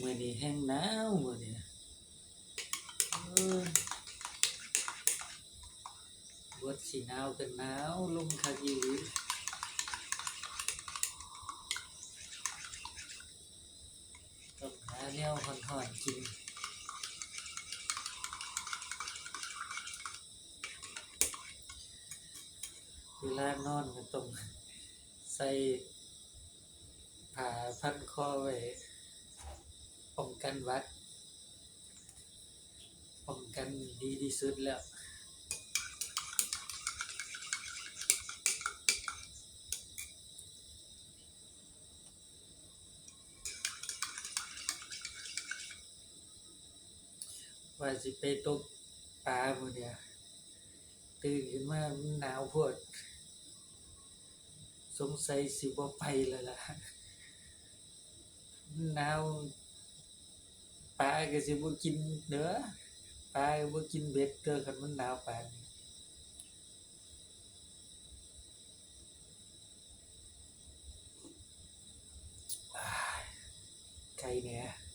ມື້ນີ້ແຮງໜາວມື້ນີ້ ເອີຍ ບົດຊິໜາວກໍໜາວ ລົມຄັກອີ່ຫຼີ ຕ້ອງຫາແນວຮ້ອນໆກິນ ເວລານອນກໍຕ້ອງໃສ່ຜ້າພັນຄໍໄວ້ ປ້ອງກັນຫວັດ ປ້ອງກັນດີທີ່ສຸດແລ້ວ ວ່າຊິໄປຕົກປາມື້ນີ້ ຕື່ນຂຶ້ນມາມັນໜາວໂພດ ສົງໄສຊິບໍ່ໄປແລ້ວລະ ມັນໜາວ ປາກໍຊິບໍ່ກິນເດີ້ ປາກໍບໍ່ກິນເບັດເດີ້ ຄັນມັນໜາວປານນີ້ ອ້າຍ ໄຄແດ່.